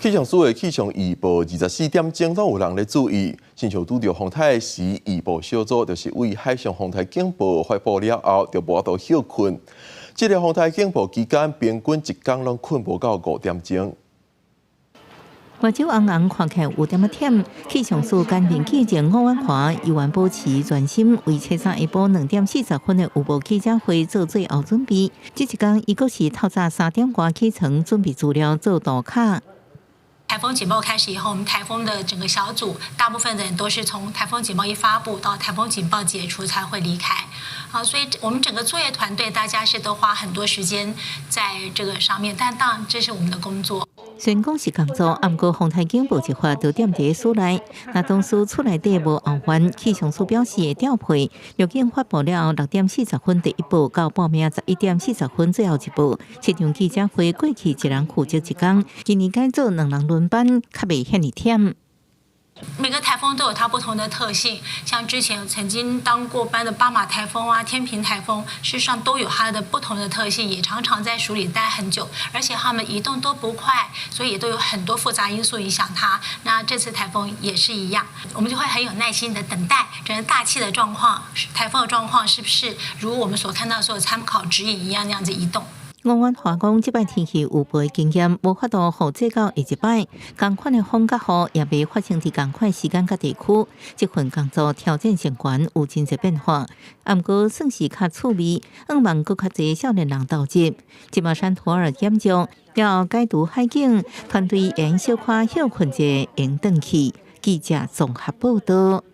氣象署的氣象預報24點鐘攏有人咧注意，親像拄著風颱時，預報小組就是為海上風颱警報發布了後，就無法度歇睏。這个風颱警報期間，平均一工攏睏無到5點鐘。目睭紅紅，看起來有點仔忝。氣象署簡便記者吳婉華猶原保持專心，為初三下晡2點40分的預報記者會做最後準備。這一工，伊閣是透早3點外起床準備資料做圖卡。颱風警報開始以後，我們颱風的整個小組，大部分的人都是從颱風警報一發布到颱風警報解除才會離開。好，所以我們整個作業團隊，大家是都花很多時間在這個上面，但當然這是我們的工作。雖然講是工作，毋過風颱警報一發，就踮佇室內。若當時厝內底無後援，氣象署表示會調配。預警發布了後，6點40分第一報，到半暝11點40分最後一報。這場記者會過去一人負責一工，今年改做兩人輪班，較袂遐爾忝。每個颱風都有它不同的特性，像之前曾經當過班的巴馬颱風啊、天平颱風，事實上都有它的不同的特性，也常常在署裡待很久，而且它們移動都不快，所以也都有很多複雜因素影響它。那這次颱風也是一樣，我們就會很有耐心的等待，整個大氣的狀況、颱風的狀況是不是如我們所看到所有參考指引一樣那樣子移動。吳婉華講，這擺天氣預報經驗無法度複製到下一擺，仝款的風佮雨也袂發生佇仝款時間佮地區。這份工作挑戰性懸，有真濟變化，毋過算是較趣味，向望閣較濟少年人投入。這馬山托爾減弱，了後解除海警團隊會小可歇睏者，會轉去。記者綜合報導。